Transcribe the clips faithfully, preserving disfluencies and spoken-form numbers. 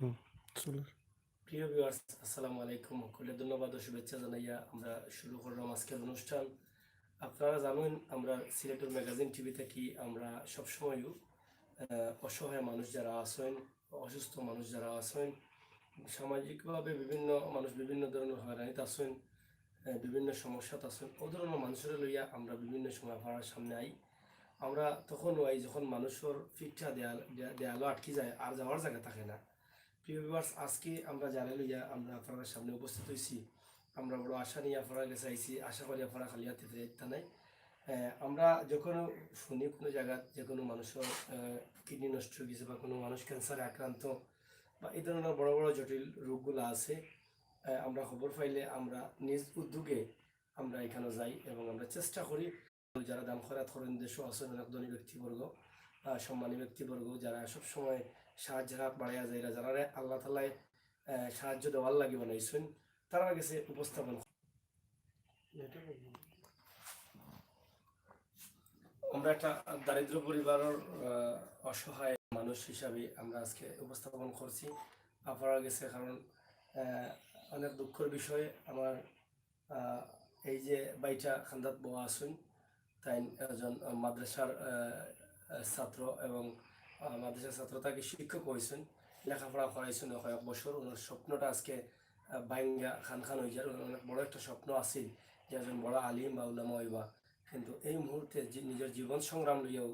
হুম, চলো। প্রিয় ভিউয়ার্স, আসসালামু আলাইকুম। সকলরে ধন্যবাদ ও শুভেচ্ছা জানাইয়া আমরা শুরু করলাম আজকের অনুষ্ঠান। আপনারা জানেন, আমরা সিলেটর ম্যাগাজিন টিভি থাকি আমরা সবসময়ও, আহ, অসহায় মানুষ যারা আছেন, অসুস্থ মানুষ যারা আছেন, সামাজিকভাবে বিভিন্ন মানুষ বিভিন্ন ধরনের হয়রানিতে আছেন, আহ, বিভিন্ন সমস্যাত আছেন, ও ধরনের মানুষরে লইয়া আমরা বিভিন্ন সময় আপনারার সামনে আই। আমরা তখন আই যখন মানুষর পিঠটা দেয়াল, দে-, দেয়ালো আটকি যায়, আর যাওয়ার জায়গা থাকে না। প্রিয় ভিউয়ার্স, আজকে আমরা যারে লইয়া আমরা আপনারার সামনে উপস্থিত হইছি, আমরা বড় আশা নিয়ে আপনারার কাছে আইছি, আশা করি আপনারা খালি হাতে ফিরে যেতা নায়। আহ, আমরা যখন শুনি কোনো জায়গাত যে কোনো মানুষর, আহ, কিডনি নষ্ট হয়ে গেছে বা কোনো মানুষ ক্যান্সারে আক্রান্ত বা এই ধরনের বড় বড় জটিল রোগগুলো আছে, আহ, আমরা খবর পাইলে আমরা নিজ উদ্যোগে আমরা এখানে যাই এবং আমরা চেষ্টা করি। যারা দান খয়রাত করেন, দেশও আছেন অনেক ধনী ব্যক্তিবর্গ, আহ, সম্মানী ব্যক্তিবর্গ, যারা সবসময় সাহায্যের হাত বাড়াইয়া যারা, যারা আল্লাহ তাআলায়, আহ, সাহায্য দেওয়ার লাগি বানাইছেন, তারার কাছে উপস্থাপন। আমরা একটা দারিদ্র পরিবারের, আহ, অসহায় মানুষ হিসাবে আমরা আজকে উপস্থাপন করছি আপনারার কাছে, কারণ, আহ, অনেক দুঃখের বিষয় আমার আহ, এই যে ভাইটা কান্দাত বওয়া আছইন, তাইন একজন, আহ, মাদ্রাসার, আহ, আহ, ছাত্র এবং, আহ, মাদ্রাসার ছাত্র থাকি শিক্ষক অইছইন, লেখাপড়া করাইছইন কয়েক বছর। ওনার স্বপ্নটা আজকে, আহ, ভাইঙ্গা খান খান অই যার। ওনার অনেক বড় একটা স্বপ্ন আছিল যে একজন বড় আলিম বা উলামা অইবা, কিন্তু এই মুহূর্তে যে নিজের জীবন সংগ্রাম লইয়াও,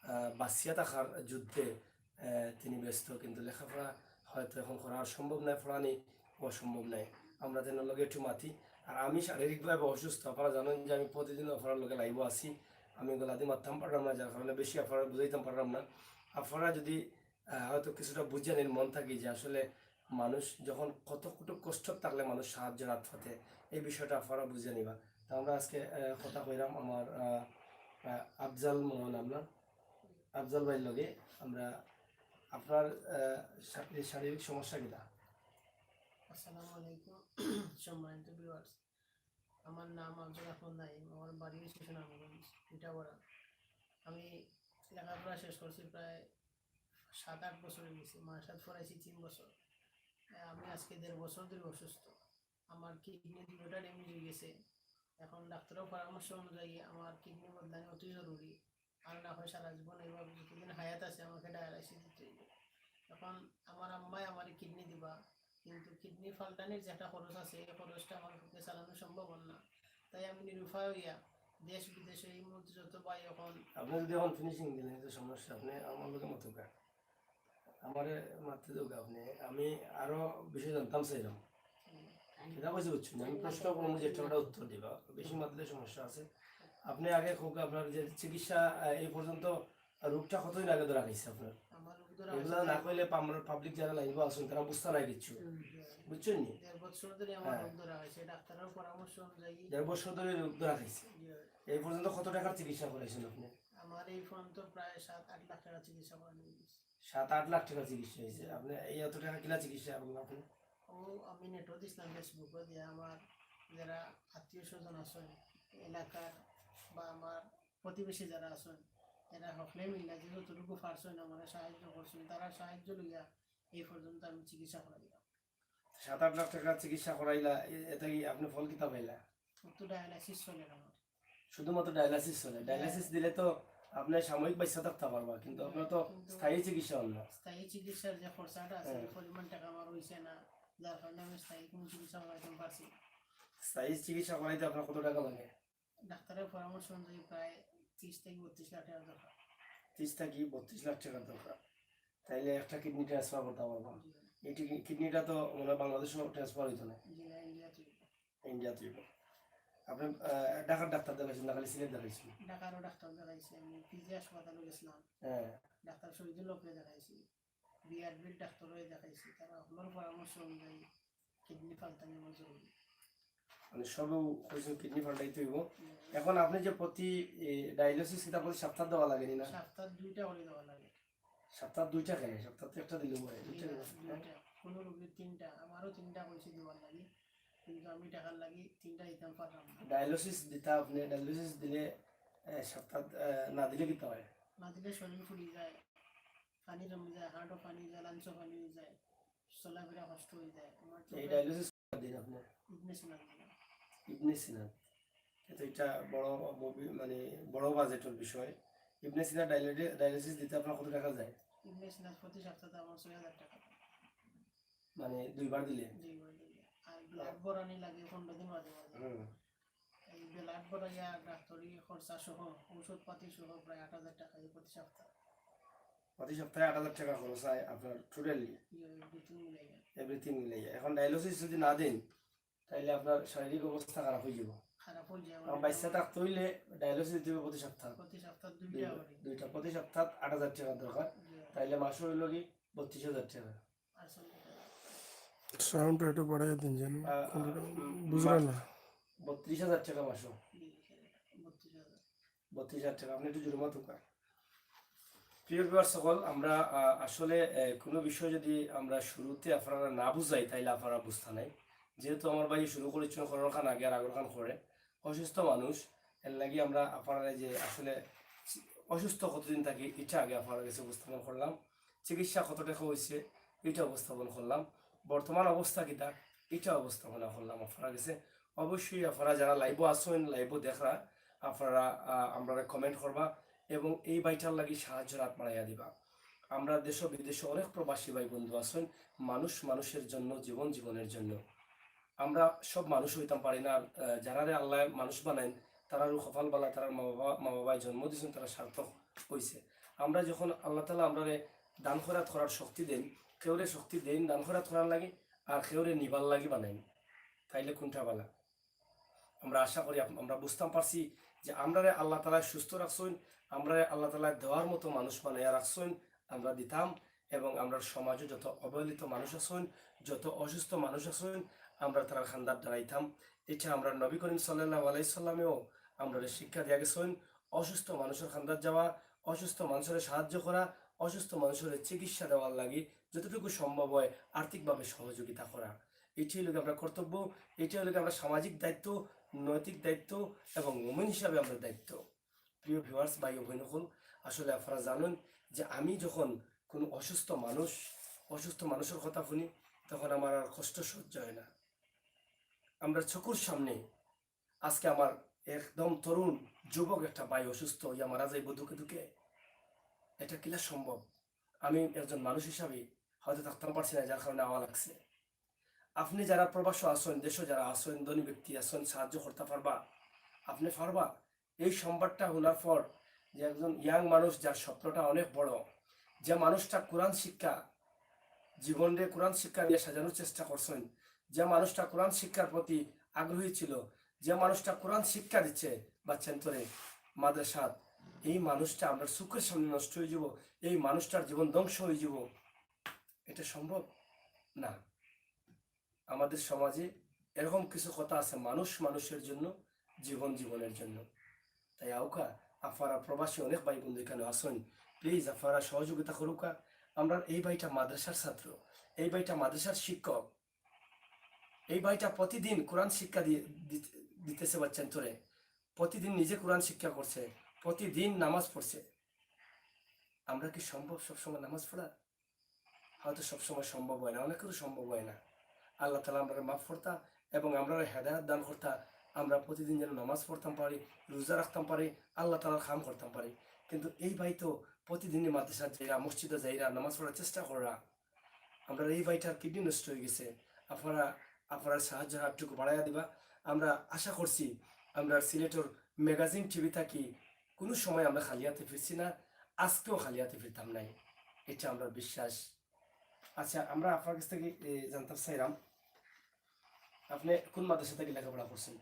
আহ, বাঁচিয়া থাকার যুদ্ধে আহ, তিনি ব্যস্ত, কিন্তু লেখাপড়া হয়তো এখন করা আর সম্ভব নয়, পড়ানি অসম্ভব নয়। আমরা তান লগে একটু মাতি। আর আমি শারীরিকভাবে অসুস্থ, আপনারা জানেন যে আমি প্রতিদিন আপনারার লগে লাইভও আছি, আমি গলাদি মাততাম পারলাম না, যার কারণে বেশি আপনারারে বুঝাইতাম পারলাম না। আপনারা যদি, আহ, হয়তো কিছুটা বুঝেন এর মন থাকি যে আসলে মানুষ যখন কতটুকু কষ্ট থাকলে মানুষ সাহায্যের হাত পাতে, এই বিষয়টা আপনারা বুঝে নিবা। তো আমরা আজকে, আহ, কথা কইলাম আমার, আহ, আহ, আফজাল মোহন, আপনার আফজাল ভাইর লগে আমরা আপনার, আহ, শা-, এই শারীরিক সমস্যা কিতা? আসসালামু আলাইকুম। সম্মানিত ভিউয়ার্স, আমার নাম আব্দুর রহমান নাইম, আমার বাড়ি হচ্ছে সুনামগঞ্জ, পিঠাপাড়া। আমি লেখাপড়া শেষ করছি প্রায় সাত আট বছর হয়ে গেছে, মাদ্রাসাত পড়াইছি তিন বছর। আহ, আমি আজকে দেড় বছর ধরে অসুস্থ। আমার কিডনি দুটোটা ড্যামেজ হয়ে গেছে। এখন ডাক্তারের পরামর্শ অনুযায়ী আমার কিডনি বদলানো অতি জরুরি। আর না হয় সারা জীবন এইভাবে যতদিন হায়াত আছে আমাকে ডায়ালাইসিস দিতে হইবে। এখন আমার আম্মায় আমার কিডনি দিবা, কিন্তু কিডনি পাল্টানির যে একটা খরচ আছে, এই খরচটা আমার পক্ষে চালানো সম্ভব হন না। তাই আমি নিরুপায় হইয়া দেশ বিদেশে এই মুহূর্তে যত ভাই এখন আপনি যদি এখন ফিনিশিং দিলেন, তো সমস্যা, আপনি আমার লগে মতো আমারে মাততে দেউক্কা আপনে, আমি আরো বিষয় জানতাম চাইলাম। কিতা কইছে বুঝছইন নি? আমি প্রশ্ন করমু, যেটা ওটা উত্তর দিবা। বেশি মাতলে সমস্যা আছে। আপনে আগে কউক্কা, আপনার যে চিকিৎসা, আহ, এই পর্যন্ত রোগটা কতদিন আগে ধরা খাইছে আপনার? আমার রোগ ধরা এগুলা খাইছে না কইলে পা-, আমরা পাবলিক যারা লাইভে আছইন, তারা বুঝতা নায় কিচ্ছু। হুম, হুম। বুঝছইন নি? দেড় বছর ধরে আমার হ্যাঁ। রোগ ধরা খাইছে। ডাক্তারের পরামর্শ অনুযায়ী দেড় বছর ধরে রোগ ধরা খাইছে। জি, ভাই। এই পর্যন্ত কত টাকার চিকিৎসা করাইছেন আপনি? আমার এই পর্যন্ত প্রায় সাত আট লাখ টাকা চিকিৎসা করানো হয়েছে। সাত আট লাখ টাকার চিকিৎসা হয়েছে। আপনি এই এত টাকা কিলা চিকিৎসা এবং আপনি? ও, আমি নেটও দিছিলাম, Facebook-ও দিয়া, আমার যারা আত্মীয় স্বজন আছেন এলাকার বা আমার প্রতিবেশী যারা আছেন, এরা হকলে মিল্লা যে যতটুকু পারছেন আমারে সাহায্য করছেন, তারার সাহায্য লইয়া এই পর্যন্ত আমি চিকিৎসা করাইলাম। সাত আট লাখ টাকার চিকিৎসা করাইলা, এ-, এটা কি আপনি ফল কিতা পাইলা? ও তো ডায়ালাইসিস চলে আমার। শুধুমাত্র ডায়ালাইসিস চলে। ডায়ালাইসিস দিলে তো আপনি সাময়িক বাঁচিয়া থাকতে পারবা, কিন্তু আপনার তো কিন্তু স্থায়ী চিকিৎসা হল না। স্থায়ী চিকিৎসার যে খরচাটা আছে, হ্যাঁ। ওই পরিমাণ টাকা আমার হইছে না, যার কারণে আমি স্থায়ী কোনো চিকিৎসা করাইতে পারছি না। স্থায়ী চিকিৎসা করাইতে আপনার কত টাকা লাগে? ডাক্তারের পরামর্শ অনুযায়ী প্রায় ত্রিশ থেকে বত্রিশ লাখ টাকা দরকার। ত্রিশ থেকে বত্রিশ লাখ টাকার দরকার। তাইলে একটা কিডনি ট্রান্সফার করতে পারবা। জি। এই টি-, কিডনিটা তো মনে হয় বাংলাদেশও ট্রান্সফার হইতো না। জি না, ইন্ডিয়া থেকে। ইন্ডিয়া থেকে। আপনি, আহ, ঢাকার ডাক্তার দেখাইছেন না, খালি সিলেট দেখাইছেন? ঢাকারও ডাক্তার দেখাইছি, আমি পিজি হাসপাতালে গেছিলাম। হ্যাঁ। ডাক্তার শহীদুল হকরে দেখাইছি, বিআরবির ডাক্তারও দেখাইছি, তারা আমার পরামর্শ অনুযায়ী কিডনি পাল্টানি আমার জরুরি। মানে সবেও কইছেন কিডনি পাল্টাইতে হইব। হুম। এখন আপনি যে প্রতি, এ, ডায়ালিসিস কিতা প্রতি সপ্তাহ দেওয়া লাগে নি না? সপ্তাহ দুইটা করে দেওয়া লাগে। সপ্তাহ দুইটা কেন? সপ্তাহ তো একটা দিলে হয়, দুইটা দিলে হয়। দুইটা। কোনো রোগীর তিনটা, আমারও তিনটা কইছে দেওয়ার লাগি, কিন্তু আমি টাকার লাগি তিনটা দিতাম পারলাম না। ডায়ালিসিস দিতা আপনি, ডায়ালিসিস দিলে, এ, সপ্তাহ, এ, না দিলে কিতা হয়? না দিলে শরীর ফুলি যায়, পানি জমি যায়, হার্টও পানি যায়, লাংসও পানি যায়, চলাফেরা কষ্ট হয়ে যায়। আমার তো এই প্রায় ডায়ালিসিস দিন আপনার ইবনে সিনা দিলাম। ইবনে সিনা, তো এটা বড় মুভি, মানে বড় বাজেটের বিষয়। ইবনে সিনা ডায়ালিসিস দিতে আপনার কত টাকা যায়? ইবনে সিনা প্রতি সপ্তাহে আমার ছয় হাজার টাকা। মানে দুইবার দিলে? দুইবার দিলে। আর ব্লাড ভরানি লাগে পনেরো দিন মাঝে মাঝে। হুম। এই ব্লাড ভরাইয়া ডাক্তারি খরচা সহ, ঔষধপাতি সহ প্রায় আট হাজার টাকা এই প্রতি সপ্তাহে। প্রতি সপ্তাহে আট হাজার টাকা খরচ হয় আপনার টোটালি? ইয়ে, এভরিথিং মিলাইয়া। এভরিথিং মিলে। এখন ডায়ালিসিস যদি না দেন, তাহলে আপনার শারীরিক অবস্থা খারাপ হয়ে যাবে। খারাপ হয়ে যায়। কারণ বাচ্চা থাকতে হইলে ডায়ালিসিস দিতে হবে প্রতি সপ্তাহে। প্রতি সপ্তাহে দুইটা দুইটা করে। দুইটা প্রতি সপ্তাহে আট হাজার টাকা দরকার। ইয়ে, তাইলে মাসে হইল কি বত্রিশ হাজার টাকা। আর চল্লিশ হাজার। সাউন্ডটা একটু বাড়াই দিন যেন। আহ, কোনটা উম, বুঝলাম মা- না। বত্রিশ হাজার টাকা মাসে। বত্রিশ হাজার। বত্রিশ হাজার টাকা। আপনি একটু জোরে মাতুকা। প্রিয় ভিউয়ার সকল, আমরা আহ, আসলে আহ, কোনো বিষয় যদি আমরা শুরুতে আপনারা না বুঝাই, তাইলে আপনারা বুঝতা নাই। যেহেতু আমার ভাই শুরু করেছেন করোনার খান আগে আর আগর খান করে, অসুস্থ মানুষ, এর লাগি আমরা আপনারা যে আসলে অসুস্থ কতদিন থাকি, এটা আগে আপনার কাছে উপস্থাপন করলাম। চিকিৎসা কত টাকা হয়েছে, এটা উপস্থাপন করলাম। বর্তমান অবস্থা কিতা, এটা উপস্থাপনা করলাম আপনার কাছে। অবশ্যই আপনারা যারা লাইভও আছেন, লাইভও দেখরা, আপনারা আহ, আমরা কমেন্ট করবা এবং এই ভাইটার লাগি সাহায্যর হাত বাড়াইয়া দিবা। আমরা দেশ বিদেশে অনেক প্রবাসী ভাই বন্ধু আছেন, মানুষ মানুষের জন্য, জীবন জীবনের জন্য। আমরা সব মানুষ হইতাম পারি না। আহ, যারারে আল্লাহ মানুষ বানাইন, তারারও কপাল বালা, তারার মা বাবা, মা বাবায় জন্ম দিয়েছেন, তারা সার্থক হইছে। আমরা যখন আল্লাহ তালা আমরারে দান খয়রাত করার শক্তি দেন, কেউরে শক্তি দেন দান খয়রাত করার লাগি, আর কেউরে নিবার লাগি বানাইন, তাইলে কোনটা বালা? আমরা আশা করি আপ-, আমরা বুঝতাম পারছি যে আমরারে আল্লাহ তালা সুস্থ রাখছেন, আমরারে আল্লাহ তালা দেওয়ার মতো মানুষ বানাইয়া রাখছেন, আমরা দিতাম এবং আমরা সমাজে যত অবহেলিত মানুষ আছেন, যত অসুস্থ মানুষ আছেন, আমরা তারার খান্দাত দাঁড়াইতাম। এটা আমরা নবী করিম সাল্লাল্লাহু আলাইহি সাল্লামেও আমরা শিক্ষা দিয়া গেছেন, অসুস্থ মানুষের খান্দাত যাওয়া, অসুস্থ মানুষের সাহায্য করা, অসুস্থ মানুষের চিকিৎসা দেওয়ার লাগি যতটুকু সম্ভব হয় আর্থিকভাবে সহযোগিতা করা। এটাই হলো আমরা কর্তব্য, এটাই হলো আমরা সামাজিক দায়িত্ব, নৈতিক দায়িত্ব এবং মুমিন হিসাবে আমরা দায়িত্ব। প্রিয় ভিউয়ার্স, ভাই ও বইন সকল, আসলে আপনারা জানেন যে আমি যখন কোনো অসুস্থ মানুষ, অসুস্থ মানুষের কথা শুনি, তখন আমার আর কষ্ট সহ্য হয় না। আমরা চোখের সামনে আজকে আমার একদম তরুণ যুবক একটা ভাই অসুস্থ হইয়া মারা যাইব দুঃখে দুঃখে, এটা কিলা সম্ভব? আমি একজন মানুষ হিসাবে হয়তো থাকতাম পারছি না, যার কারণে আওয়া লাগছে। আপনি যারা প্রবাসে আছেন, দেশে যারা আছেন, ধনী ব্যক্তি আছেন, সাহায্য করতে পারবা, আপনি পারবা। এই সংবাদটা শোনার পর যে একজন ইয়াং মানুষ, যার স্বপ্নটা অনেক বড়, যে মানুষটা কোরআন শিক্ষা, জীবনরে কোরআন শিক্ষা দিয়ে সাজানোর চেষ্টা করছেন, যে মানুষটা কোরআন শিক্ষার প্রতি আগ্রহী ছিল, যে মানুষটা কোরআন শিক্ষা দিচ্ছে বাচ্চান্তরে মাদ্রাসাত, এই মানুষটা আমরা চোখের সামনে নষ্ট হয়ে যাব, এই মানুষটার জীবন ধ্বংস হয়ে যাব। এটা সম্ভব না। আমাদের সমাজে এরকম কিছু কথা আছে, মানুষ মানুষের জন্য, জীবন জীবনের জন্য। তাই আউকা, আপনারা প্রবাসী অনেক ভাই বন্ধু এখানে আছেন, প্লিজ আপনারা সহযোগিতা করুকা। আমরা এই ভাইটা মাদ্রাসার ছাত্র, এই ভাইটা মাদ্রাসার শিক্ষক, এই ভাইটা প্রতিদিন কোরআন শিক্ষা দিয়ে দিত- দিতেছে বাচ্চান্তরে, প্রতিদিন নিজে কোরআন শিক্ষা করছে, প্রতিদিন নামাজ পড়ছে। আমরা কি সম্ভব সবসময় নামাজ পড়া? হয়তো সবসময় সম্ভব হয় না, অনেকেরও সম্ভব হয় না। আল্লাহ তালা আমরা মাফ করতা এবং আমরা হেদায়ত দান করতা, আমরা প্রতিদিন যেন নামাজ পড়তাম পারি, রোজা রাখতাম পারি, আল্লাহ তালার কাম করতাম পারি। কিন্তু এই ভাই তো প্রতিদিনই মাদ্রাসা যাইরা, মসজিদে যাইরা, নামাজ পড়ার চেষ্টা কররা। আমরা এই ভাইটার কিডনি নষ্ট হয়ে গেছে, আপনারা আপনারা সাহায্য হাতটুকু বাড়াইয়া দিবা। আমরা আশা করছি আমরা সিলেটর ম্যাগাজিন টিভি থাকি কোনো সময় আমরা খালি হাতে ফিরছি না, আজকেও খালি হাতে ফিরতাম নাই, এটা আমরা বিশ্বাস। আচ্ছা, আমরা আপনার কাছ থেকে এ, জানতে চাইলাম, আপনি কোন মাদ্রাসা থেকে লেখাপড়া করছেন?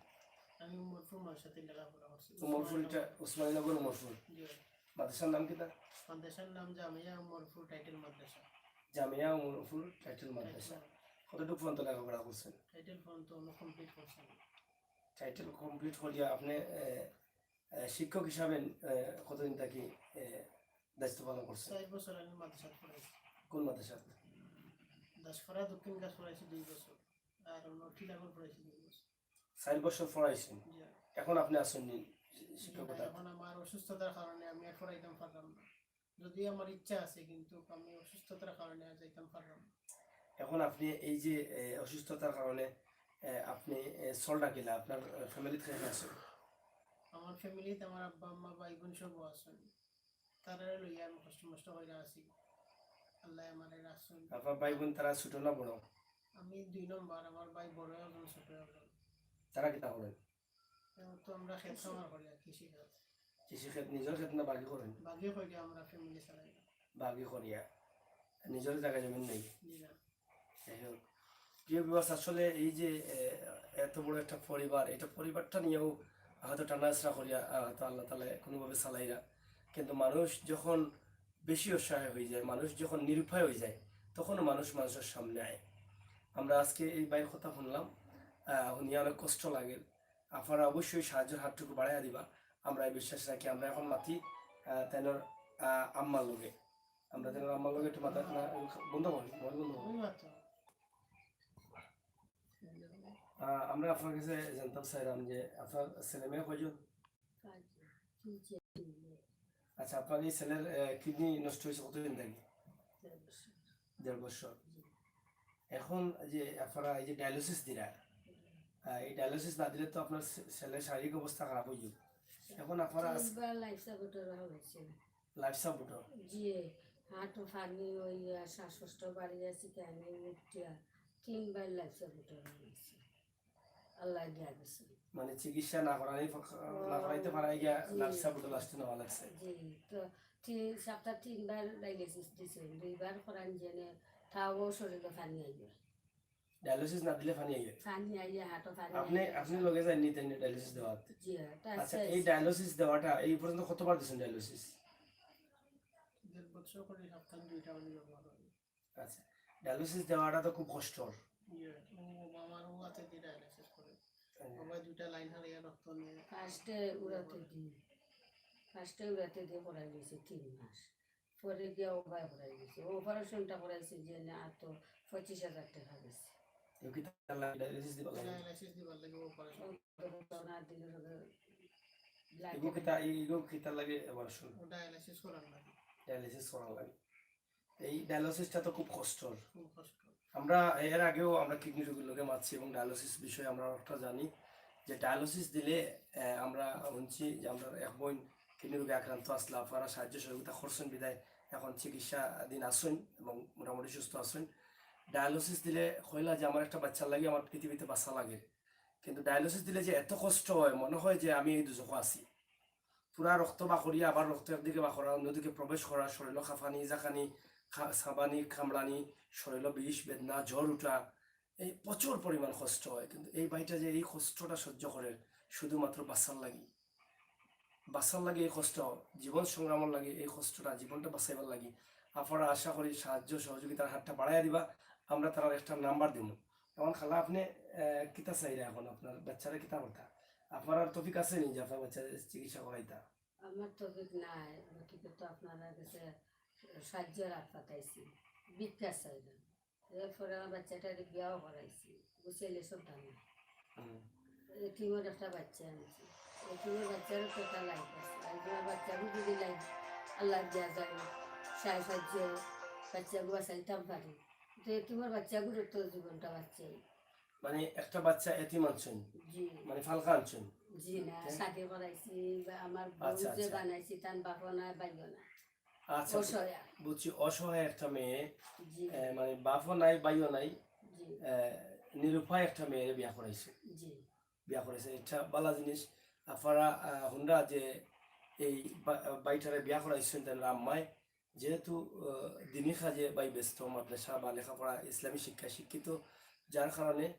আমি উমরপুর মাদ্রাসাতে লেখাপড়া করছি। উমরপুর, এটা উসমানীনগর উমরপুর। জি। মাদ্রাসার নাম কিতা? মাদ্রাসার নাম জামিয়া উমরপুর টাইটেল মাদ্রাসা। জামিয়া উমরপুর টাইটেল মাদ্রাসা। কতটুকু পর্যন্ত লেখাপড়া করছেন? টাইটেল পর্যন্ত কমপ্লিট করছি। টাইটেল কমপ্লিট করিয়া আপনি এ, এ, শিক্ষক হিসাবে এ, কতদিন থাকি এ, দায়িত্ব পালন করছেন? চার বছর আমি মাদ্রাসাত পড়াইছি। কোন মাদ্রাসা? দাসপাড়া দক্ষিণ ঘাস পড়াইছি দুই বছর, আর অন্য টিলাগড় পড়াইছি দুই বছর। চার বছর পড়াইছেন, জি। এখন আপনি আছেন নি শিক্ষকতা? এখন আমার অসুস্থতার কারণে আমি আর পড়াইতাম পারলাম না। যদিও আমার ইচ্ছা আছে, কিন্তু আমি অসুস্থতার কারণে আর যাইতাম পারলাম না। এখন আপনি এই যে, এ, অসুস্থতার কারণে, এ, আপনি, এ, চল ডাকিলা, আপনার, এ, ফ্যামিলিত কে কে আছে? আমার ফ্যামিলিত আমার আব্বা, আম্মা, ভাই, বোন সব আছইন। তারারে লইয়া আমি কষ্ট মষ্ট কইরা আছি। আল্লায় আমারে রাখছইন। আপনার ভাই বোন তারা ছোট না বড়? আমি দুই নম্বর, আমার ভাই বড় একজন, ছোট একজন। তারা কিতা করেন? এখন তো আমরা খেত খামার করি আর কৃষি কাজ। কৃষি খেত, নিজর খেত না বাগি করেন? বাগি করি, আমরা ফ্যামিলি চালাই। বাগি করিয়া, নিজর জাগা জমিন নাই? জি না। যাই হোক, প্রিয় ভিউয়ার্স, আসলে এই যে, এ, এত বড় একটা পরিবার, এটা পরিবারটা নিয়েও হয়তো টানা হেচড়া করিয়া, আহ, হয়তো আল্লাহ তাআলা কোনোভাবে চালাইরা। কিন্তু মানুষ যখন বেশি অসহায় হয়ে যায়, মানুষ যখন নিরুপায় হয়ে যায়, তখন মানুষ মানুষের সামনে আয়। আমরা আজকে এই ভাইর কথা শুনলাম, আহ, শুনিয়া অনেক কষ্ট লাগে। আপনারা অবশ্যই সাহায্যর হাতটুকু বাড়াইয়া দিবা, আমরা এই বিশ্বাস রাখি। আমরা এখন মাতি, আহ, তাইনর, আহ, আম্মার লগে, আমরা তাইনর আম্মার লগে একটু মাথা না, বন্ধ করি, মোবাইল বন্ধ করি। ওই মাত্র। আহ, আমরা আপনার কাছে জানতাম চাইলাম যে আপনার ছেলে মেয়ে কয়জন? পাঁচজন। তিন ছেলে, তিন মেয়ে। আচ্ছা, আপনার এই ছেলের, আহ, কিডনি নষ্ট হয়েছে কতদিন থেকে? দেড় বছর। দেড় বছর। জি। এখন যে আপনারা এই যে ডায়ালিসিস দিরা, আহ, এই ডায়ালিসিস না দিলে তো আপনার ছে-, ছেলের শারীরিক অবস্থা খারাপ হয়ে যাবে। এখন আপনারা আজ- তিনবার লাইফ সাপোর্টর হয়েছে। লাইফ সাপোর্টর? জি, হাঁটু ফানি ওই, আহ, শ্বাসকষ্ট বাড়ি আছে, কেন উঠিয়া তিনবার লাইফ সাপোর্টর হয়েছে। আল্লাহ দিয়া গেছে। মানে চিকিৎসা না করানি, না করাইতে পারাই গিয়া জি। লাইফ সাপোর্টর লাস্টে নেওয়া লাগছে। জি, তো তিন সপ্তাহ তিনবার ডায়ালিসিস দিছে, দুইবার করান জেনে, তাও শরীরে পানি আইয়ে। ডায়ালিসিস না দিলে পানি আইয়ে? পানি আইয়ে, হাঁটো পানি আপনি, আইয়ে। আপনি লগে যাননি তাই না ডায়ালিসিস দেওয়াত? জি, তা আচ্ছা, শেষ। এই ডায়ালিসিস দেওয়াটা এই পর্যন্ত কতবার দিছেন ডায়ালিসিস? দেড় বছর করে সপ্তাহে দুইটা করে ব্যবহার হয়। আচ্ছা, ডায়ালিসিস দেওয়াটা তো খুব কষ্টর। ইয়ে, ও আমার ও হাতে দিয়ে ডায়ালিসিস করে। হ্যাঁ। ও ভাই দুইটা লাইন হারিয়ে রক্ত নিয়ে ফার্স্টে উড়াতে দি, ফার্স্টে উড়াতে দি করাই দিছে তিন মাস। পরে গিয়া ও ভাই করাই দিছে। ও অপারেশনটা করাইছে যে না, আর তো পঁচিশ হাজার টাকা গেছে। এগুলো কিতা লাগে? ডায়ালিসিস দিবার লাগে? ডায়ালিসিস দিবার লাগে অপারেশন। ও তো না দিলে হবে ব্লাড এগুলো কিতা, এগুলো কিতা লাগে অপারেশন? ও ডায়ালিসিস করার লাগে। ডায়ালিসিস করার লাগে। এই ডায়ালিসিসটা তো খুব কষ্টর। খুব কষ্ট। আমরা এর আগেও আমরা কিডনি রোগীর লগে মাতছি এবং ডায়ালিসিস বিষয়ে আমরা অনেকটা জানি যে ডায়ালিসিস দিলে, আহ, আমরা শুনছি যে আমরা এক বোন কিডনি রোগে আক্রান্ত আসলা, আপনারা সাহায্য সহযোগিতা করছেন বিধায় এখন চিকিৎসাধীন আছইন এবং মোটামুটি সুস্থ আছইন। ডায়ালিসিস দিলে কইলা যে আমার একটা বাচ্চার লাগি আমার পৃথিবীতে বাঁচা লাগে, কিন্তু ডায়ালিসিস দিলে যে এত কষ্ট হয়, মনে হয় যে আমি এই দুজখো আছি। পুরা রক্ত বার করিয়া আবার রক্ত একদিকে বার করা, অন্যদিকে প্রবেশ করা, শরীরো খাফানি, জাকানি, খা-, সাবানি, কামড়ানি, শরীরো বিষ, বেদনা, জ্বর উঠা, এই প্রচুর পরিমাণ কষ্ট হয়। কিন্তু এই ভাইটা যে এই কষ্টটা সহ্য করে শুধুমাত্র বাঁচার লাগি, বাঁচার লাগি এই কষ্ট, জীবন সংগ্রামর লাগি এই কষ্টটা, জীবনটা বাঁচাইবার লাগি। আপনারা আশা করি সাহায্য সহযোগিতার হাতটা বাড়াইয়া দিবা। আমরা তারার একটা নাম্বার দিমু। এখন খালা আপনি, আহ, কিতা চাইরা এখন আপনার বাচ্চারে কিতা করতা? আপনার আর তৌফিক আছে নি যে আপনার বাচ্চারে চিকিৎসা করাইতা? আমার তৌফিক নাই, বাকি তো আপনারা গেছে সাহায্যর হাত পাতাইছি, ভিক্ষা চাইলাম। এরপরে আমার বাচ্চাটারে বিয়াও করাইছি, ও ছেলে সন্তান না। হুম। এতিমর একটা বাচ্চা আনছি, এতিমর বাচ্চারও তো একটা লাইফ আছে। আর আমার বাচ্চাগু যদি লাইফ আল্লাহ দিয়া যায়, সাহায্য বাচ্চাগু বাঁচাইতাম পারি, তো এতিমর বাচ্চাগুলোর তো জীবনটা বাঁচছে। মানে একটা বাচ্চা এতিম আনছেন? জি। মানে ফালকা আনছেন? জি না, হ্যাঁ। শাদি করাইছি, বা আমার বউ আচ্ছা, যে আচ্ছা। বানাইছি, তার বাপও নাই, ভাইও নাই। আচ্ছা, অসহায়। বুঝছি, অসহায় একটা মেয়ে, জি। আহ, মানে বাপও নাই, ভাইও নাই, জি। আহ, নিরুপায় একটা মেয়েরে বিয়া করাইছে। জি। বিয়া করাইছে, এটা ভালা জিনিস। আপনারা, আহ, হুনরা যে এই বা-, বাইটারে বিয়া করাইছেন তার আম্মায়, যেহেতু, আহ, দিনী কাজে ভাই ব্যস্ত, মাদ্রাসা বা লেখাপড়া, ইসলামী শিক্ষায় শিক্ষিত, যার কারণে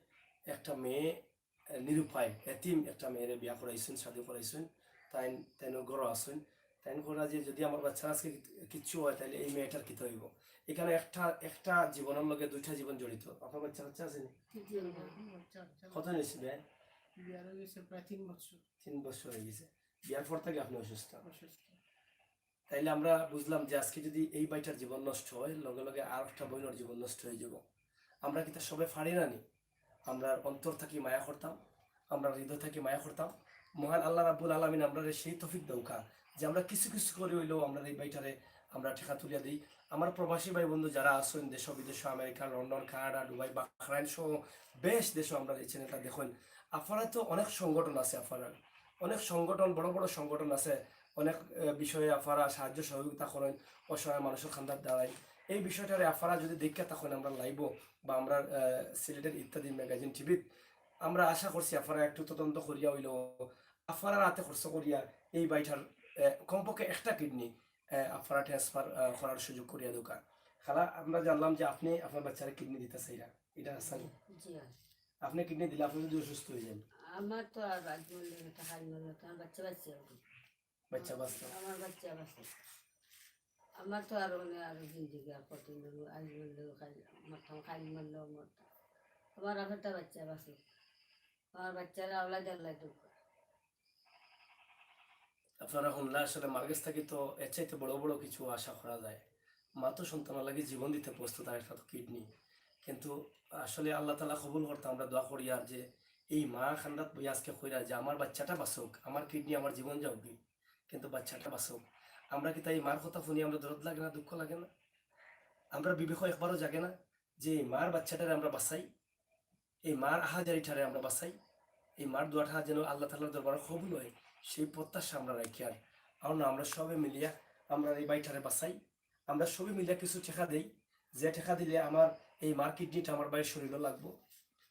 একটা মেয়ে, আহ, নিরুপায়, এতিম একটা মেয়েরে বিয়া করাইছেন, শাদি করাইছেন, তাইন, তাইন ঘরো আছেন, তাইন করা যে যদি আমার বাচ্চার আজকে কি-, কিচ্ছু হয়, তাহলে এই মেয়েটার কিতা হইব? এখানে একটা, একটা জীবনের লগে দুইটা জীবন জড়িত। আপনার বাচ্চা কাচ্চা আছে নি? জি না। কত নিয়েছে বিয়ায়? বিয়ার হয়ে গেছে প্রায় তিন বছর। তিন বছর হয়ে গেছে। বিয়ার পর থেকে আপনি অসুস্থ। অসুস্থ। তাইলে আমরা বুঝলাম যে আজকে যদি এই ভাইটার জীবন নষ্ট হয়, লগে লগে আর একটা বোনের জীবন নষ্ট হয়ে যাব। আমরা কিতা সবে পারি না নি? আমরা অন্তর থাকি মায়া করতাম, আমরা হৃদয় থাকি মায়া করতাম। মহান আল্লাহ রাব্বুল আলামিন আমরারে সেই তৌফিক দেউকা যে আমরা কিছু কিছু করে হইলেও আমরা এই ভাইটারে আমরা টেকা তুলিয়া দিই। আমার প্রবাসী ভাই বন্ধু যারা আছইন দেশ বিদেশ, America, London, Canada, Dubai, Bahrain সহ বেশ দেশো আমরার এই চ্যানেলটা দেখইন। আফারা তো অনেক সংগঠন আছে, আফারার অনেক সংগঠন, বড় বড় সংগঠন আছে, অনেক আহ, বিষয়ে আফারা সাহায্য সহযোগিতা করইন, অসহায় মানুষর কান্দাত দাঁড়াইন। এই বিষয়টারে আফারা যদি দেখিয়া থাকইন আমরার লাইভো বা আমরার আহ, সিলেটের ইত্যাদি ম্যাগাজিন টিভিত, আমরা আশা করছি আফারা একটু তদন্ত করিয়া অইলেও আফারার আতে খরচ করিয়া এই ভাইটার আহ, কমপক্ষে একটা কিডনি আহ, আফারা ট্রান্সফার আহ, করার সুযোগ করিয়া দেউক্কা। খালা, আমরা জানলাম যে আপনি আপনার বাচ্চারে কিডনি দিতা চাইরা, ইটা হাছা নি? জি অয়। আপনি কিডনি দিলে আপনি যদি অসুস্থ অইযাইন? আমার তো আর আজ মরলে না, কাল মরলে না, আমার বাচ্চা বাঁচছে আর কি। বাচ্চা বাঁচলো। আমার বাচ্চা বাঁচছে। আমার তো আর মানে আর জিন্দেগি আর কতদিন ধরে, আজ মরলেও কাল মরতাম, কাল মরলেও মরতাম। আমার আর একটা বাচ্চা বাঁচলো। আমার বাচ্চারা আওলাদ আল্লাহ দেউক্কা। আপনারা হুনলা, আসলে মার গেছ থাকি তো এর চাইতে বড় বড় কিছু আশা করা যায়। মা তো সন্তানর লাগি জীবন দিতে প্রস্তুত, আর একটা তো কিডনি। কিন্তু আসলে আল্লাহ তাআলা কবুল করতা আমরা দোয়া করি, আর যে এই মা কান্দাত বইয়া আজকে কইরা যে আমার বাচ্চাটা বাঁচুক, আমার কিডনি আমার জীবন যাউকগি, কিন্তু বাচ্চাটা বাঁচুক। আমরা কিতা এই মার কথা হুনি আমরা দরদ লাগে না, দুঃখ লাগে না? আমরার বিবেকো একবারও জাগে না যে এই মার বাচ্চাটারে আমরা বাঁচাই, এই মার আহাজারিটারে আমরা বাঁচাই, এই মার দোয়াটা যেন আল্লাহ তাআলার দরবারো কবুল অয়, সেই প্রত্যাশা আমরা রাখিয়ার। আর না, আমরা সবে মিলিয়া আমরার এই ভাইটারে বাঁচাই, আমরা সবে মিলিয়া কিছু টেকা দেই, যে টেকা দিলে আমার এই মার কিডনিটা আমার ভাইর শরীরো লাগবো।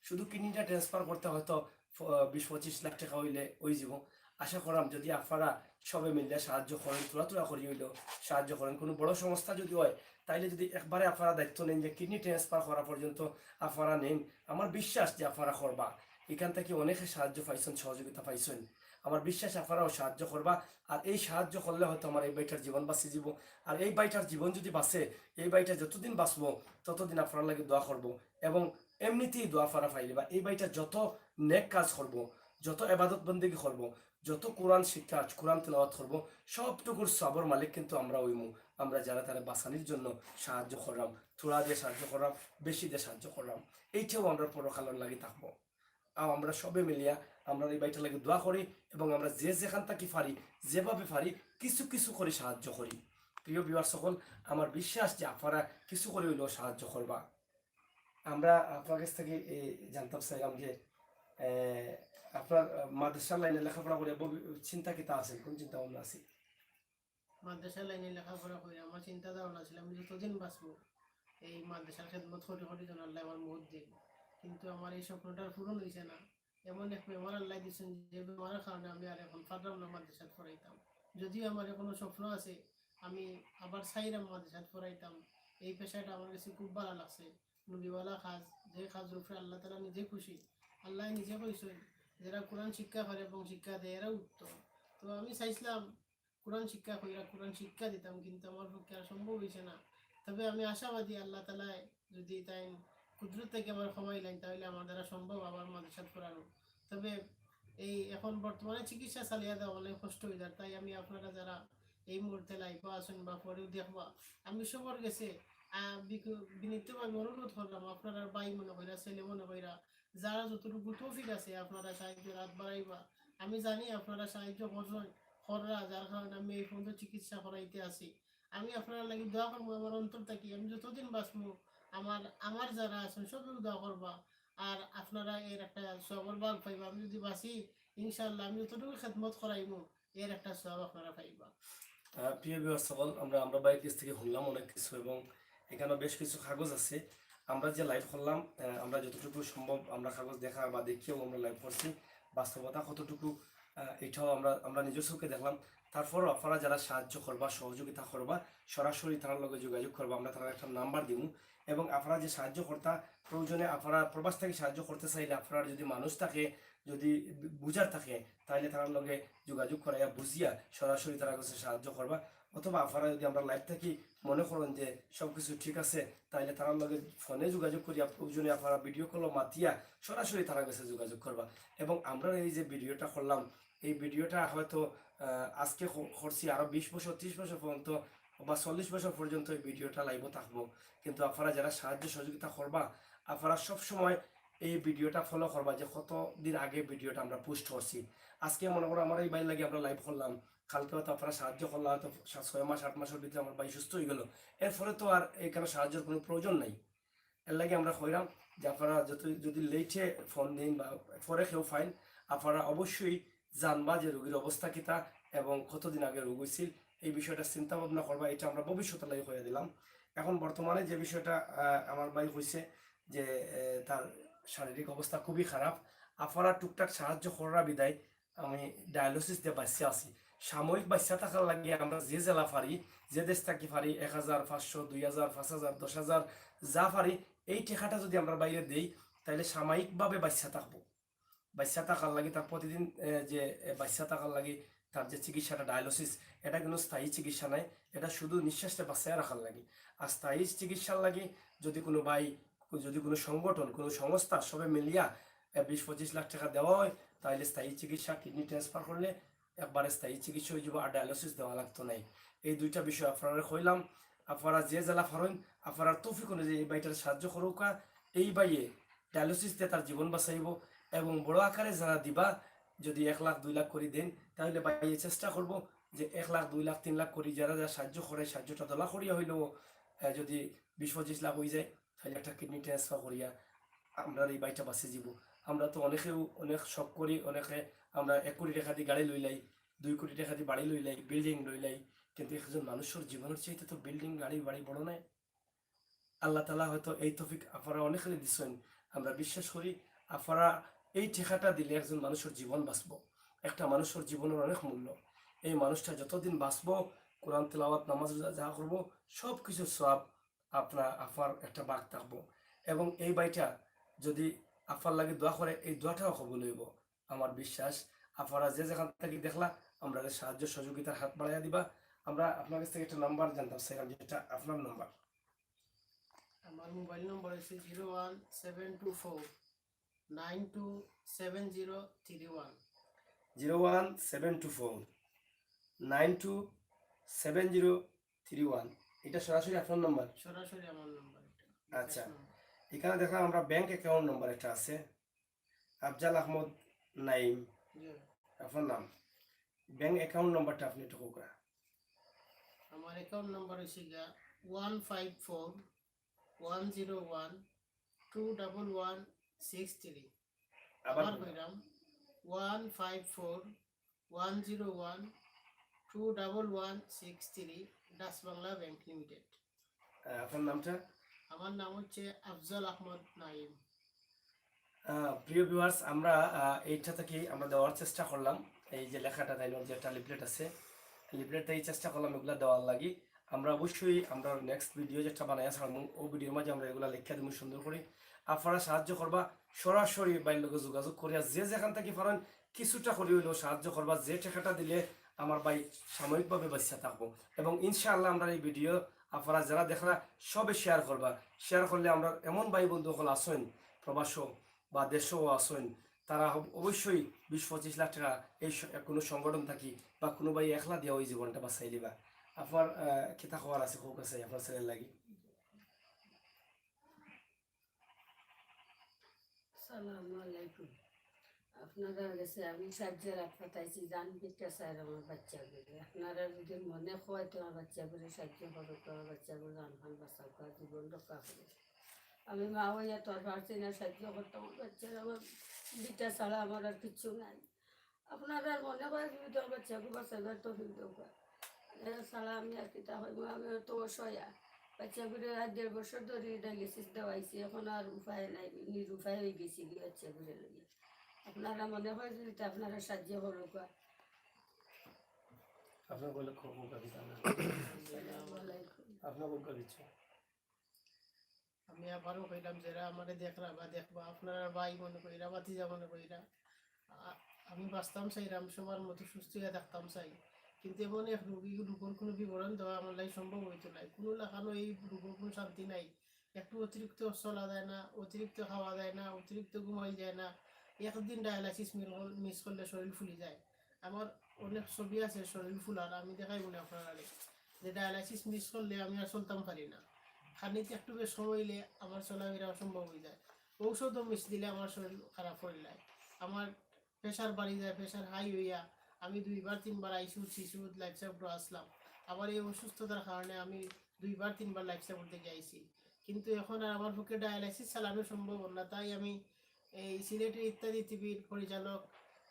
শুধু কিডনিটা ট্রান্সফার করতে হয়তো ফ-, বিশ পঁচিশ লাখ টেকা অইলে অইযিবো। আশা করাম যদি আফারা সবে মিলিয়া সাহায্য করইন, থুড়া থুড়া করি অইলেও সাহায্য করইন, কুনু বড় সংস্থা যদি অয়, তাইলে যদি একবারে আফারা দায়িত্ব নেইন যে কিডনি ট্রান্সফার করা পর্যন্ত আফারা নেইন, আমার বিশ্বাস যে আফারা করবা। ইখান থাকি অনেকে সাহায্য পাইছইন, সহযোগিতা পাইছইন, আমার বিশ্বাস আফারাও সাহায্য করবা। আর এই সাহায্য করলে হয়তো আমার এই ভাইটার জীবন বাঁচি যিবো। আর এই ভাইটার জীবন যদি বাঁচে, এই ভাইটা যতদিন বাঁচবো, ততদিন আফারার লাগি দোয়া করবো। এবং এমনিতেই দোয়া আফারা পাইলিবা। এই ভাইটা যত নেক কাজ করবো, যত এবাদত বন্দেগি করবো, যত কোরআন শিক্ষা, কোরআন তেলাওয়াত করবো, সবটুকুর সওয়াবর মালিক কিন্তু আমরা অইমু। আমরা যারা তারে বাঁচানির জন্য সাহায্য করলাম, থুড়া দিয়া সাহায্য করলাম, বেশি দিয়া সাহায্য করলাম, এইটাও আমরার পরকালর লাগি থাকবো। আর আমরা সবে মিলিয়া আমরা এই ভাইটার লাগি দোয়া করি এবং আমরা যে যেখান থাকি পারি, যেভাবে পারি, কিছু কিছু করি সাহায্য করি। প্রিয় ভিউয়ার্স সকল, আমার বিশ্বাস যে আফারা কিছু করি অইলেও সাহায্য করবা। আমরা আফার গেছ থাকি, এ, জানতাম চাইলাম যে, এ, আফার মাদ্রাসার লাইনে লেখাপড়া করিয়া ভবি-, চিন্তা কিতা আছে, কুন চিন্তা ভাবনা আছে? মাদ্রাসার লাইনে লেখাপড়া করি আমার চিন্তা ধারণা ছিল আমি যতদিন বাঁচবো এই মাদ্রাসার খেদমত করি করি যেন আল্লাহ আমার মউত দেইন। কিন্তু আমার এই স্বপ্নটা আর পূরণ অইছে না। এমন এক বেমার আল্লাহ দিছইন যে বেমারের কারণে আমি আর এখন পারলাম না মাদ্রাসাত পড়াইতাম। যদিও আমার এখনো স্বপ্ন আছে, আমি আবার চাইরাম মাদ্রাসাত পড়াইতাম। এই পেশাটা আমার গেছে খুব ভালা লাগছে। নবীওয়ালা কাজ, যে কাজর উপরে আল্লাহ তাআলা নিজে খুশি, আল্লাহ নিজে কইছইন, "যারা কোরআন শিক্ষা করে এবং শিক্ষা দেয়, এরা উত্তম।" তো আমি চাইছিলাম কোরআন শিক্ষা কইরা কোরআন শিক্ষা দিতাম, কিন্তু আমার পক্ষে আর সম্ভব অইছে না। তবে আমি আশাবাদী আল্লাহ তাআলায় যদি তাইন কুদরত থাকি আমার ক্ষমাই লাইন, তাহলে আমার দ্বারা সম্ভব আবার মাদ্রাসাত পড়ানো। তবে এই এখন বর্তমানে চিকিৎসা চালিয়ে দেওয়া অনেক কষ্ট অই যার, তাই আমি আপনারা যারা এই মুহূর্তে লাইভে আছইন বা পরেও দেখবা, আমি সবার গেছে, আহ, বিক-, বিনীতভাবে অনুরোধ করলাম, আপনারা ভাই মনে কইরা, ছেলে মনে কইরা, যারা যতটুকু তৌফিক আছে আপনারা সাহায্যর হাত বাড়াইবা। আমি জানি আপনারা সাহায্য করছইন, কররা, যার কারণে আমি এই পর্যন্ত চিকিৎসা করাইতে আছি। আমি আপনারার লাগি দোয়া করমু আমার অন্তর থাকি। আমি যতদিন বাঁচমু, আমার, আমার যারা আছইন সবেও দোয়া করবা। আর আপনারা এর একটা সওয়াবর ভাগ পাইবা। আমি যদি বাঁচি, ইনশাআল্লাহ আমি যতটুকু খেদমত করাইমু, এর একটা সওয়াব আপনারা পাইবা। আহ, প্রিয় ভিউয়ার্স সকল, আমরা, আমরা ভাইর গেছ থাকি হুনলাম অনেক কিছু এবং এখানো বেশ কিছু কাগজ আছে। আমরা যে লাইভ করলাম, আহ, আমরা যতটুকু সম্ভব আমরা কাগজ দেখা বা দেখিয়াও আমরা লাইভ করছি। বাস্তবতা কতটুকু, আহ, এটাও আমরা, আমরা নিজের চোখে দেখলাম। তারপরও আফারা যারা সাহায্য করবা, সহযোগিতা করবা, সরাসরি তারার লগে যোগাযোগ করবা, আমরা তারার একটা নাম্বার দিমু। এবং আফারা যে সাহায্য করতা, প্রয়োজনে আফারা প্রবাস থাকি সাহায্য করতে চাইলে আফারার যদি মানুষ থাকে, যদি বু-, বুঝার থাকে, তাইলে তারার লগে যোগাযোগ করাইয়া বুঝিয়া সরাসরি তারার গেছে সাহায্য করবা। অথবা আফারা যদি আমরা লাইভ থাকি মনে করইন যে সব কিছু ঠিক আছে, তাইলে তারার লগে ফোনে যোগাযোগ করিয়া প্রয়োজনে আফারা ভিডিও কলও মাতিয়া সরাসরি তারার গেছে যোগাযোগ করবা। এবং আমরা এই যে ভিডিওটা করলাম, এই ভিডিওটা হয়তো, আহ, আজকে ক-, করছি, আরো বিশ বছর, ত্রিশ বছর পর্যন্ত বা চল্লিশ বছর পর্যন্ত এই ভিডিওটা লাইভও থাকবো। কিন্তু আফারা যারা সাহায্য সহযোগিতা করবা, আফারা সব সময় এই ভিডিওটা ফলো করবা যে কত দিন আগে ভিডিওটা আমরা পোস্ট করছি। আজকে মনে করো আমার এই ভাইর লাগি আমরা লাইভ করলাম, কালকে হয়তো আপনারা সাহায্য করলা, হয়তো সা-, ছয় মাস, আট মাসের ভিতরে আমার ভাই সুস্থ হয়ে গেল, এরপরে তো আর এখানে সাহায্যের কোনো প্রয়োজন নাই। এর লাগি আমরা কইরাম যে আপনারা যত, যদি লেটে ফোন দিন বা পরে কেউ ফাইন, আপনারা অবশ্যই জানবা যে রোগীর অবস্থা কিতা এবং কতদিন আগে রোগ হয়েছিল, এই বিষয়টা চিন্তা ভাবনা করবা। এটা আমরা ভবিষ্যতের লাগি কইয়া দিলাম। এখন বর্তমানে যে বিষয়টা, আহ, আমার ভাই কইছে যে, আহ, তার শারীরিক অবস্থা খুবই খারাপ, আপনারা টুকটাক সাহায্য করার বিদায় আমি ডায়ালিসিস দিয়ে বাঁচিয়া আছি। সাময়িক বাঁচিয়া থাকার লাগি আমরা যে যেলা পারি, যে দেশ থাকি পারি, এক হাজার, পাঁচশো, দুই হাজার, পাঁচ হাজার, দশ হাজার, যা পারি, এই টেকাটা যদি আমরা বাইরে দেই, তাহলে সাময়িকভাবে বাঁচিয়া থাকবো। বাঁচিয়া থাকার লাগি তার প্রতিদিন, এ, যে, এ, বাঁচিয়া থাকার লাগি তার যে চিকিৎসাটা ডায়ালিসিস, এটা কিন্তু স্থায়ী চিকিৎসা নাই, এটা শুধু নিঃশ্বাসটা বাঁচিয়া রাখার লাগি। আর স্থায়ী চিকিৎসার লাগি যদি কোনো ভাই, যদি কোনো সংগঠন, কোনো সংস্থা সবে মিলিয়া, এ, বিশ পঁচিশ লাখ টাকা দেওয়া হয়, তাহলে স্থায়ী চিকিৎসা, কিডনি ট্রান্সফার করলে একবারে স্থায়ী চিকিৎসা হয়ে যাবো, আর ডায়ালিসিস দেওয়া লাগতো নাই। এই দুইটা বিষয় আপনারা কইলাম, আপনারা যে যেলা পারেন, আপনারা তৌফিক অনুযায়ী এই ভাইটার সাহায্য করুকা। এই ভাইয়ে ডায়ালিসিস দিয়ে তার জীবন বাঁচাইবো। এবং বড় আকারে যারা দিবা, যদি এক লাখ দুই লাখ করি দেন, তাহলে ভাইয়ে চেষ্টা করবো যে এক লাখ, দুই লাখ, তিন লাখ করি যারা যারা সাহায্য করে, সাহায্যটা দলা করিয়া হইলেও, আহ, যদি বিশ পঁচিশ লাখ হয়ে যায়, তাহলে একটা কিডনি ট্রান্সফার করিয়া আমরা এই ভাইটা বাঁচি যাব। আমরা তো অনেকেও অনেক শখ করি, অনেকে আমরা এক কোটি টাকা দিয়ে গাড়ি লইলাই, দুই কোটি টাকা দিয়ে বাড়ি লইলাই, বিল্ডিং লইলাই, কিন্তু একজন মানুষের জীবনের চাইতে তো বিল্ডিং, গাড়ি, বাড়ি বড় নয়। আল্লাহ তাআলা হয়তো এই তৌফিক আপনারা অনেকেরই দিছেন, আমরা বিশ্বাস করি আপনারা এই টেকাটা দিলে একজন মানুষের জীবন বাঁচবো। একটা মানুষের জীবনের অনেক মূল্য। এই মানুষটা যতদিন বাঁচবো, কোরআন তেলাওয়াত, নামাজ, রোজা যা করবো, সব কিছুর সওয়াব আপনার আফার একটা ভাগ থাকবো। এবং এই ভাইটা যদি আফার লাগি দোয়া করে, এই দোয়াটাও কবুল হইব। আমার বিশ্বাস, আপনারা যে যেখান থেকে দেখলা, আমরা সাহায্য সহযোগিতার হাত বাড়াইয়া দিবা। আমরা আপনার কাছ থেকে একটা নাম্বার জানতাম চাইলাম, যেটা আপনার নাম্বার। আমার মোবাইল নম্বর হচ্ছে zero one seven two four nine two seven zero three one. Zero one seven two four nine two seven zero three one. এটা সরাসরি আপনার নাম্বার? সরাসরি আমার নাম্বার এটা। আচ্ছা। বিকাশ নাম্বার। এখানে দেখলাম আমরা ব্যাংক অ্যাকাউন্ট নাম্বার একটা আছে, আফজাল আহমদ নাইম, জি। আপনার নাম, ব্যাংক অ্যাকাউন্ট নাম্বারটা আপনি একটু কউকা। আমার অ্যাকাউন্ট নাম্বার হচ্ছে গিয়া one five four one zero one two double one six three. আবার আবার বলুন। কইরাম, one five four one zero one two double one six three, Dutch Bangla bank limited. আহ, আপনার নামটা? আমার নাম হচ্ছে আফজাল আহমদ নাইম। আহ, প্রিয় ভিউয়ার্স, আমরা, আহ, এইটা থেকে আমরা দেওয়ার চেষ্টা করলাম, এই যে লেখাটা তাই যে একটা লিফলেট আছে, লিফলেট থেকে চেষ্টা করলাম এগুলা দেওয়ার লাগি। আমরা অবশ্যই আমরা নেক্সট ভিডিও যেটা বানাইয়া ছাড়মু, ও ভিডিওর মাঝে আমরা এগুলা লেখিয়া দিমু সুন্দর করি। আপনারা সাহায্য করবা, সরাসরি ভাইর লগে যোগাযোগ করিয়া যে যেখান থেকে পারেন কিছুটা করি হইলেও সাহায্য করবা। যে টেকাটা দিলে আমার ভাই সাময়িকভাবে বাঁচিয়া থাকবো। এবং ইনশাআল্লাহ আমরা এই ভিডিও আপনারা যারা দেখরা সবে শেয়ার করবা। শেয়ার করলে আমরা এমন ভাই বন্ধু সকল আছেন, প্রবাসও বা দেশও আছেন, তারা হব-, অবশ্যই বিশ পঁচিশ লাখ টাকা এই স-, কোনো সংগঠন থাকি বা কোনো ভাই একলা দিয়া ওই জীবনটা বাঁচাই লিবা। আপনার, আহ, কিতা খবর আছে, কউকা চাই আপনার ছেলের লাগি। আসসালামু আলাইকুম। আপনারার গেছে আমি সাহায্যের হাত পাতাইছি, জান ভিক্ষা চাইর আমার বাচ্চাগুলো। আপনারা যদি মনে হয় তো আমার বাচ্চাগুলো সাহায্য করুক, আমার বাচ্চাগুলো জান খান বাঁচাউক, জীবন রক্ষা করুক। আমি মা হইয়া তো আর পারছি না সাহায্য করতাম, আমার বাচ্চারা, আমার ভিক্ষা ছাড়া আমার আর কিচ্ছু নাই। আপনারার মনে হয় যদি তো আমার বাচ্চাগুলো বাঁচাইবার তৌফিক দেউক। এরা ছাড়া আমি আর কিতা হইব, আমি তো অসহায়। বাচ্চাগুলো আজ দেড় বছর ধরে ডায়ালিসিস দেওয়াইছি, এখন আর উপায় নাই, নিরুপায় হয়ে গেছি গিয়া বাচ্চাগুলো লইয়া। আপনারা মনে হয় যদি তো আপনারা সাহায্য করুক। আপনার বলে খুব উপকার দিচ্ছে। আসসালামু আলাইকুম। আপনার উপকার দিচ্ছে। আমি আবারও কইলাম, যারা আমারে দেখরা বা দেখবা, আপনারা ভাই মনে কইরা, ভাতিজা মনে কইরা, আ-, আমি বাঁচতাম চাইরাম, সবার মতো সুস্থ হইয়া থাকতাম চাই, কিন্তু এমন এক রোগী, রোগর কোনো বিবরণ দেওয়া আমার লাগি সম্ভব হইতো নাই। কোনো লাখানো এই রোগর কোনো শান্তি নাই। একটু অতিরিক্ত চলা যায় না, অতিরিক্ত খাওয়া যায় না, অতিরিক্ত ঘুমাই যায় না। একদিন ডায়ালাইসিস মিল-, মিস করলে শরীর ফুলি যায়। আমার অনেক ছবি আছে শরীর ফুলার, আমি দেখাই মনে আপনারা যে ডায়ালাইসিস মিস করলে আমি আর চলতাম পারি না। খানিক একটু বেশ সময় হইলে আমার চলাফেরা অসম্ভব হয়ে যায়। ঔষধও মিস দিলে আমার শরীর খারাপ হয়ে যায়। আমার প্রেশার বাড়ি যায়, প্রেশার হাই হইয়া আমি দুইবার তিনবার আইসুদ সিসুদ লাইফ সাপোর্টও আসলাম। আবার এই অসুস্থতার কারণে আমি দুইবার তিনবার লাইফ সাপোর্ট থেকে আইছি, কিন্তু এখন আর আমার পক্ষে ডায়ালাইসিস চালানো সম্ভব না। তাই আমি এই সিলেটের ইত্যাদি টিভির পরিচালক,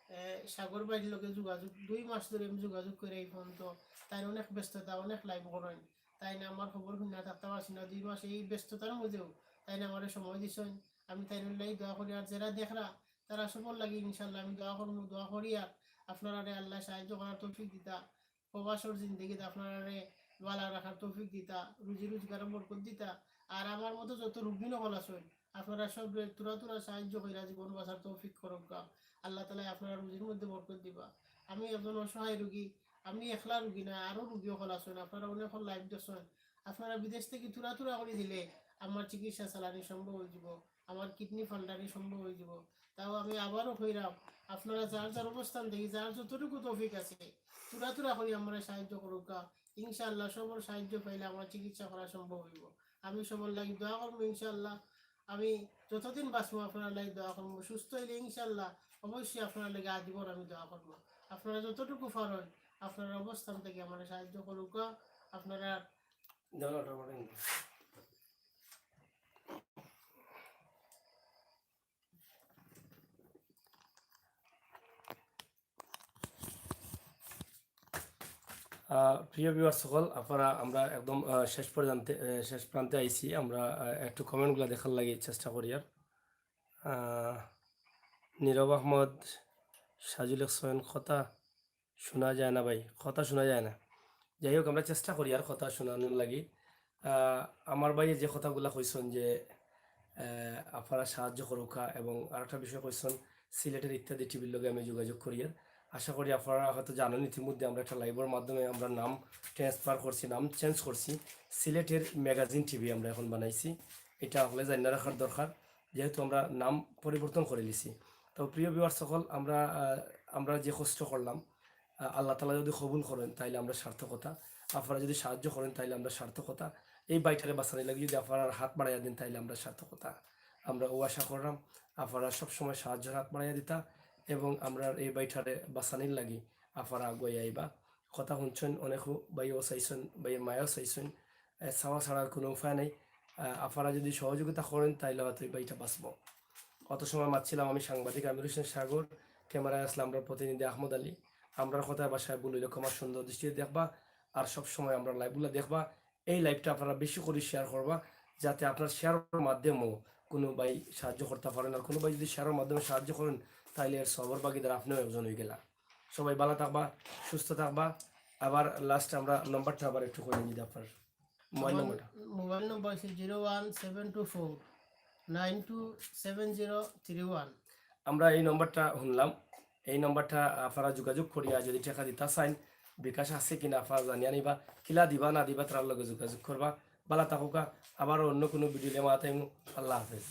এ, সাগর ভাইর লগে যোগাযোগ, দুই মাস ধরে আমি যোগাযোগ করি এই পর্যন্ত। তাই অনেক ব্যস্ততা, অনেক লাইভ করেন, তাই না আমার খবর শুনে থাকতে পারছি না দুই মাস। এই ব্যস্ততার মধ্যেও তাই না আমারে সময় দিছেন, আমি তাই নিয়ে দোয়া করি। আর যারা দেখরা, তারা সবর লাগি ইনশাল্লাহ আমি দোয়া করবো, দোয়া করি। আর আপনারারে আল্লাহ সাহায্য করার তৌফিক দিতা, প্রবাসর জিন্দেগিত আপনারারে ভালা রাখার তৌফিক দিতা, রুজি রোজগারে বরকত দিতা। আর আমার মতো যত রুগী হকল আছইন, আপনারা সব থুড়া থুড়া সাহায্য কইরা জীবন বাঁচার তৌফিক করউক্কা। আল্লাহ তাআলায় আপনারা রুজির মধ্যে বরকত দিবা। আমি একজন অসহায় রুগী, আমি একলা রুগী না, আরো রুগী হকল আছইন, আপনারা অনেক লাইভ দেখছইন। আপনারা বিদেশ থেকে থুড়া থুড়া করি দিলে আমার চিকিৎসা চালানি সম্ভব হয়ে যাব, আমার কিডনি ফান্ডানি সম্ভব হয়ে যাব। তাও আমি আবারও কইরাম, আপনারা যার যার অবস্থান থেকে যার যতটুকু তৌফিক আছে, থুড়া থুড়া করি আমরা সাহায্য করউক্কা। ইনশাআল্লাহ সবর সাহায্য পাইলে আমার চিকিৎসা করা সম্ভব হইব। আমি সবর লাগি দোয়া করবো ইনশাআল্লাহ। আমি যতদিন বাঁচবো আপনারা লাগি দোয়া করবো, সুস্থ হইলে ইনশাআল্লাহ অবশ্যই আপনারা লাগি আজীবন আমি দোয়া করবো। আপনারা যতটুকু পারেন আপনারা অবস্থান থেকে আমরা সাহায্য করউক্কা। আপনারা ধন্যবাদ। আহ, প্রিয় ভিউয়ার্স সকল, আপনারা আমরা একদম, আহ, শেষ পর্যন্ত, আহ, শেষ প্রান্তে আইছি। আমরা, আহ, একটু কমেন্টগুলা দেখার লাগি চেষ্টা করি। আর, আহ, নীরব আহমদ সাজু লেখছইন, কথা শোনা যায় না ভাই, কথা শোনা যায় না। যাই হোক, আমরা চেষ্টা করি আর কথা শোনানোর লাগি। আহ, আমার ভাইয়ে যে কথাগুলা কইছইন যে, আহ, আপনারা সাহায্য করউক্কা, এবং আরেকটা বিষয় কইছইন সিলেটের ইত্যাদি টিভির লগে আমি যোগাযোগ করি। আর আশা করি আপনারা হয়তো জানেন, ইতিমধ্যে আমরা একটা লাইভর মাধ্যমে আমরা নাম ট্রান্সফার করছি, নাম চেঞ্জ করছি, সিলেটের ম্যাগাজিন টিভি আমরা এখন বানাইছি। এটা আসলে জানিয়ে রাখার দরকার, যেহেতু আমরা নাম পরিবর্তন করে নিছি। তো প্রিয় ভিউয়ার্স সকল, আমরা, আহ, আমরা যে কষ্ট করলাম, আহ, আল্লাহ তাআলা যদি কবুল করেন তাইলে আমরা সার্থকতা, আপনারা যদি সাহায্য করেন তাইলে আমরা সার্থকতা। এই ভাইটারে বাঁচানির লাগি যদি আপনারা হাত বাড়াইয়া দেন তাইলে আমরা সার্থকতা। আমরা ও আশা করলাম আপনারা সবসময় সাহায্যর হাত বাড়াইয়া দিতা এবং আমরা এই ভাইটারে বাঁচানির লাগি আপনারা আগুয়াই আইবা। কথা শুনছইন, অনেক ভাইও চাইছইন, ভাইয়ে মায়াও চাইছইন। এ, চাওয়া ছাড়া আর কোনো উপায় নাই। আহ, আপনারা যদি সহযোগিতা করেন তাইলে হয়তো এই ভাইটা বাঁচবো। অত সময় মাতছিলাম আমি সাংবাদিক আমির হোসেন সাগর, ক্যামেরায় আসলাম আমরা প্রতিনিধি আহমদ আলী। আমরার কথায় ভাষায় ভুল হইলে ক্ষমা সুন্দর দৃষ্টিতে দেখবা, আর সব সময় আমরা লাইভগুলা দেখবা। এই লাইভটা আপনারা বেশি করে শেয়ার করবা, যাতে আপনার শেয়ারের মাধ্যমেও কোনো ভাই সাহায্য করতে পারেন। আর কোনো ভাই যদি শেয়ারের মাধ্যমে সাহায্য করেন, তাইলে এর সওয়াবর ভাগীদার আপনিও একজন হয়ে গেলা। সবাই ভালো থাকবা, সুস্থ থাকবা। আবার লাস্ট আমরা নম্বরটা আবার একটু কই দিই আপনার মোবাইল নম্বরটা। মোবাইল নম্বর হচ্ছে zero one seven two four nine two seven zero three one. আমরা এই নম্বরটা শুনলাম, এই নম্বরটা আপনারা যোগাযোগ করিয়া যদি টাকা দিতা চাইন, বিকাশ আছে কিনা আপনারা জানিয়া নিবা, কিলা দিবা না দিবা তার লগে যোগাযোগ করবা। ভালো থাকুকা, আবার অন্য কোনো ভিডিও নিয়ে মাতাইমু। আল্লাহ হাফেজ।